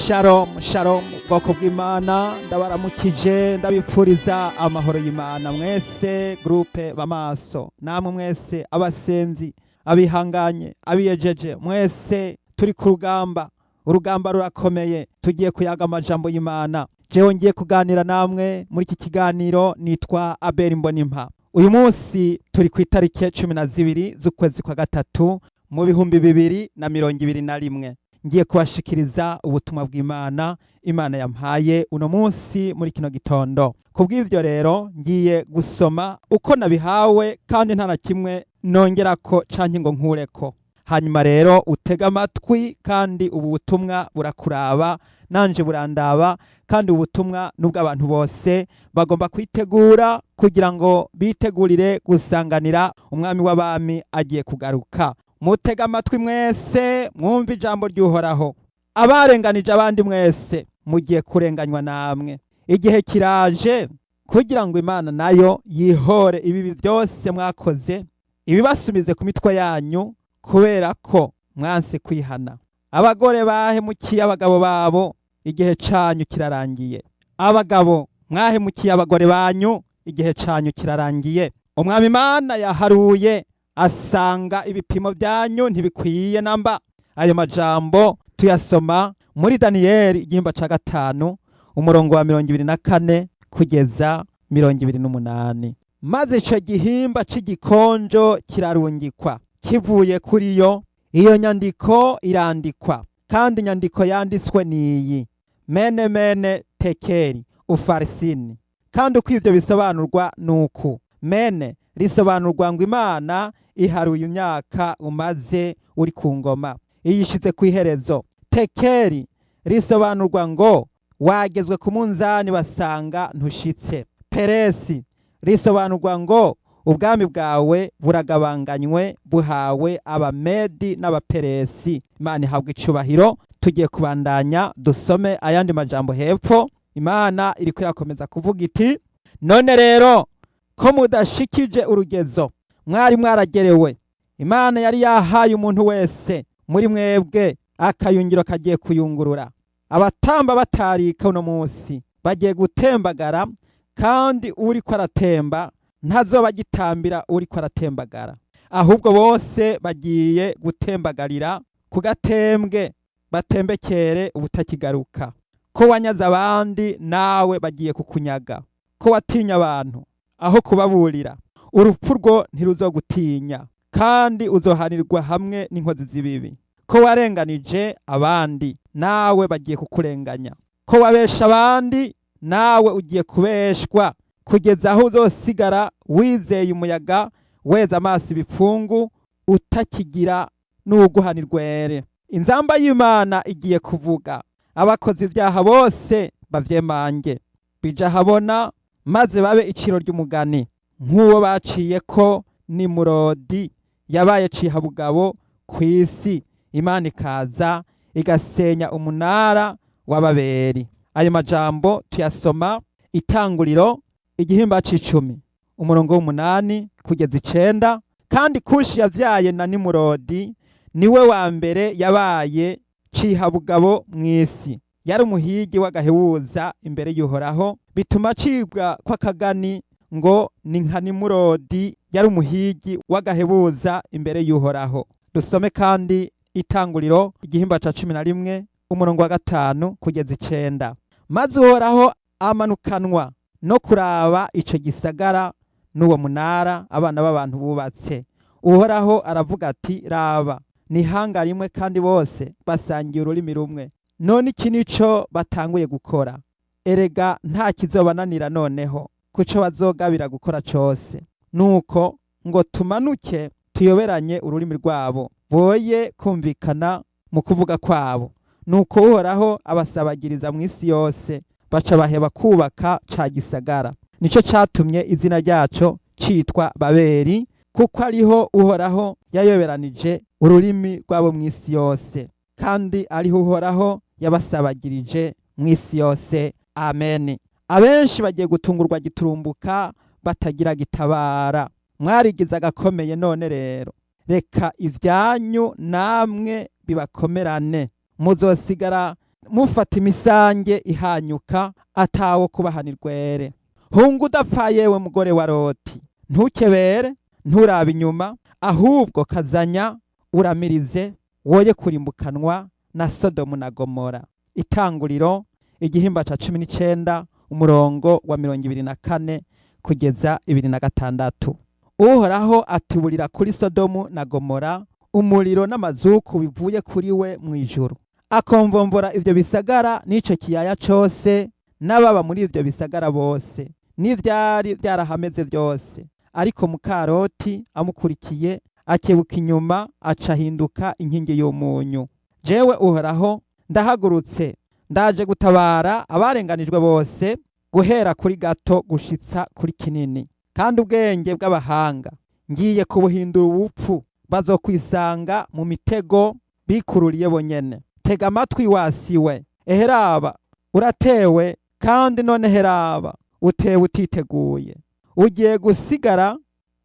Shalom shalom, ubwoko bw'Imana, ndabaramukije, ndabipfuriza amahoro y'Imana mwese. Groupe bamaso, namwe mwese abasenzi, abihanganye, abiyejeje mwese, turi ku rugamba. Urugamba rurakomeye. Tugiye kuyaga amajambo y'Imana. Jewe ngiye kuganira namwe muri iki kiganiro nitwa Abel Mbonimpa. Uyu munsi turi ku itariki 12 z'ukwezi kwa gatatu mu 2021. Ngiye kubashikiriza ubutumwa bw'Imana Imana yampaye uno munsi muri kino gitondo. Kubw'ivyo rero, ngiye gusoma uko nabihawe kandi nta na kimwe nongerako canke ngo nkureko. Hanyuma rero utega amatwi, kandi ubu butumwa burakuraba, nanje burandaba, kandi ubu butumwa n'ubw'abantu bose bagomba kwitegura kugira ngo bitegurire gusanganira Umwami w'abami agiye kugaruka. Mutega amatwi mwese, mwumve ijambo ry'Uhoraho. Abarenganije abandi mwese, mugiye kurenganywa namwe. Igihe kiraje kugira ngo Imana nayo yihore ibibi byose mwakoze, ibibasubize ku mitwe yanyu, kubera ko mwanse kwihana. Abagore bahemukiye abagabo babo, igihe canyu kirarangiye. Abagabo mwahemukiye abagore banyu, igihe canyu kirarangiye. Umwami Imana yaharuye, asanga ibipimo byanyu ntibikwiye namba. Ayo majambo tuyasoma muri Daniyeli igihimba ca 5, umurongo wa 24 kugeza 28. Maze ico gihimba c'igikonjo kirarungikwa kivuye kuri yo, iyo nyandiko irandikwa. Kandi inyandiko yanditswe niyi: mene mene tekeri ufarisini. Kandi uko ivyo bisobanurwa nuku: mene risobanurwa ngo Imana iharuye imyaka umaze uri ku ngoma, iyishize ku iherezo. Tekeri risobanurwa ngo wagezwe ku munzani, basanga ntushitse. Peresi risobanurwa ngo ubwami bwawe buragabanganywe, buhawe Abamedi n'Abaperesi. Imana ihabwa icubahiro. Tugiye kubandanya dusome ayandi majambo hepfo. Imana iriko irakomeza kuvuga iti: none rero ko mudashikije urugezo mwari mwaragerewe, Imana yari yahaye umuntu wese muri mwebwe akayungiro kagiye kuyungurura. Abatamba batarika uno munsi bagiye gutembagara, kandi uriko aratemba ntazoba agitambira uriko aratembagara, ahubwo bose bagiye gutembagarira ku gatembwe, batembekere ubutakigaruka. Ko wanyaze abandi, nawe bagiye kukunyaga. Ko watinya abantu aho kubaburira, urupfu rwo ntiruzogutinya, kandi uzohanirwa hamwe n'inkozi z'ibibi. Ko warenganije abandi, nawe bagiye kukurenganya. Ko wabesha abandi, nawe ugiye kubeshwa, kugeza aho uzosigara wizeye umuyaga, weza amaso ibipfungu, utakigira n'uguhanirwere. Inzamba y'Imana igiye kuvuga, abakoze ibyaha bose bavyemange, bija habona, maze babe iciro ry'umugani, nk'uwo baciye ko Nimurodi yabaye cihabugabo ku isi, Imana ikaza igasenya umunara wa Babeli. Ayo majambo tuyasoma Itanguriro igihimba c'icumi, umurongo w'8 kugeza 9. Kandi Kushi yavyaye na Nimurodi, niwe wa mbere yabaye cihabugabo mw'isi. Yari umuhigi w'agahebuza imbere y'Uhoraho, bituma acibwa kw'akagani ngo ni nka Nimurodi, yari umuhigi w'agahebuza imbere y'Uhoraho. Dusome kandi Itanguriro igihimba ca 11, umurongo wa 5 kugeza 9. Maze Uhoraho amanukanwa no kuraba ico gisagara n'uwo munara abana b'abantu bubatse. Uhoraho aravuga ati: raba, ni ihanga rimwe kandi bose basangiye ururimi rumwe. None iki nico batanguye gukora. Erega nta kizobananira noneho kuco bazogabira gukora cose. Nuko ngo tumanuke tuyoberanye ururimi rwabo, boye kumvikana mu kuvuga kwabo. Nuko Uhoraho abasabagiriza mu isi yose, baca baheba kubaka ca gisagara. Nico catumye izina ryaco citwa Babeli, kuko ariho Uhoraho yayoberanije ururimi rwabo mu isi yose, kandi ariho Uhoraho yabasabagirije mu isi yose. Amen. Abenshi bagiye gutungurwa giturumbuka, batagira gitabara. Mwarigize agakomeye, none rero reka ibyanyu namwe bibakomerane. Muzosigara Mufata imisange ihanyuka atawo kubahanirwere. Hunga udapfa, yewe mugore wa Loti, ntukebere, nturabe inyuma, ahubwo kazanya uramirize, woye kurimbukanwa na Sodomu na Gomora. Itanguriro igihimba ca 19, umurongo wa 24 kugeza 26. Uhoraho atuburira kuri Sodomu na Gomora umuriro n'amazuku bivuye kuri we mu ijuru, akomvomvora ivyo bisagara n'ico kiyaya cose n'ababa muri ivyo bisagara bose n'ivyari vyarahameze byose. Ariko muka Loti amukurikiye akebuka inyuma, aca ahinduka inkingi y'umunyu. Jewe Uhoraho ndahagurutse, ndaje gutabara abarenganijwe bose, guhera kuri gato gushitsa kuri kinini. Kandi ubwenge bw'abahanga ngiye kubuhindura ubupfu, bazokwisanga mu mitego bikururiye bonyene. Tega amatwi wasiwe, eheraba uratewe, kandi none heraba utewe utiteguye. Ugiye gusigara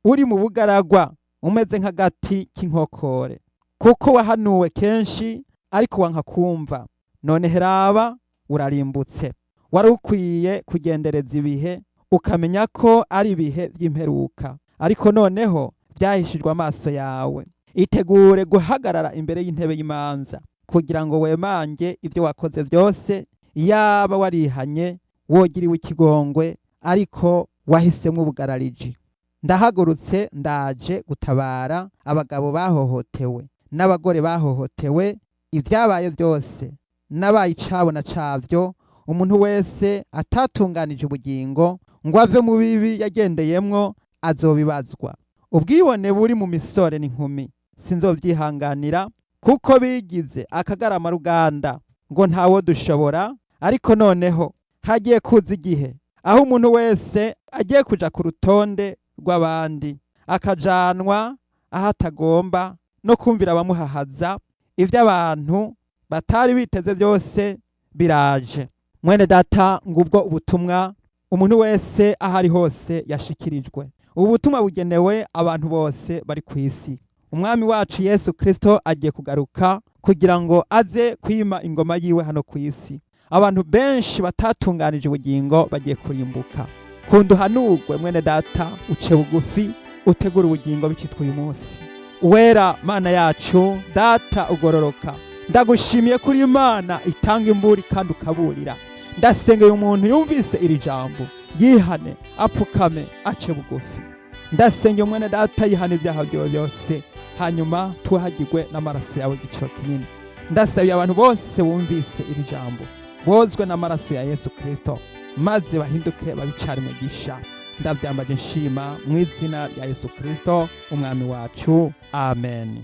uri mu bugaragwa, umeze nk'agati k'inkokore, kuko wahanuwe kenshi ariko wanka kumva. None heraba urarimbutse. Wari ukwiye kugendereza ibihe, ukamenya ko ari ibihe by'imperuka, ariko noneho byahishijwe amaso yawe. Itegure guhagarara imbere y'intebe y'imanza, kugira ngo wemange ibyo wakoze byose. Yaba warihanye wogiriwe ikigongwe, ariko wahisemo ubugarariji. Ndahagurutse, ndaje gutabara abagabo bahohotewe n'abagore bahohotewe, ibyabaye byose n'abaye icabo na cavyo. Umuntu wese atatunganije ubugingo ngo ave mu bibi yagendeyemwo azobibazwa. Ubwibone buri mu misore n'inkumi sinzovyihanganira, kuko bigize akagarama ruganda ngo ntawo dushobora. Ariko noneho hagiye kuza igihe aho umuntu wese agiye kuja ku rutonde rw'abandi, akajanwa aho atagomba no kumvira abamuhahaza. Ibyo abantu batari biteze byose biraje. Mwene data, ngubwo ubutumwa umuntu wese aho ari hose yashikirijwe. Ubu butumwa bugenewe abantu bose bari ku isi. Umwami wacu Yesu Kristo agiye kugaruka kugira ngo aze kwima ingoma yiwe hano ku isi. Abantu benshi batatunganije ubugingo bagiye kurimbuka. Kunda uhanurwe, mwene data, uce bugufi, utegure ubugingo bicitwa uyu munsi. Uwera Mana yacu, Data ugororoka, ndagushimiye kuri Imana itanga imburi kandi ukaburira. Ndasengeye umuntu yumvise iri jambo yihane, apfukame, ace bugufi. Ndasengeye umwene data yihane ibyaha byiwe byose, hanyuma tuhagirwe n'amaraso yawe igiciro kinini. Ndasabiye abantu bose bumvise iri jambo bozwe n'amaraso ya Yesu Kristo, maze bahinduke babicare umugisha. Ndabyambaje nshima mu izina rya Yesu Kristo umwami wacu, amen.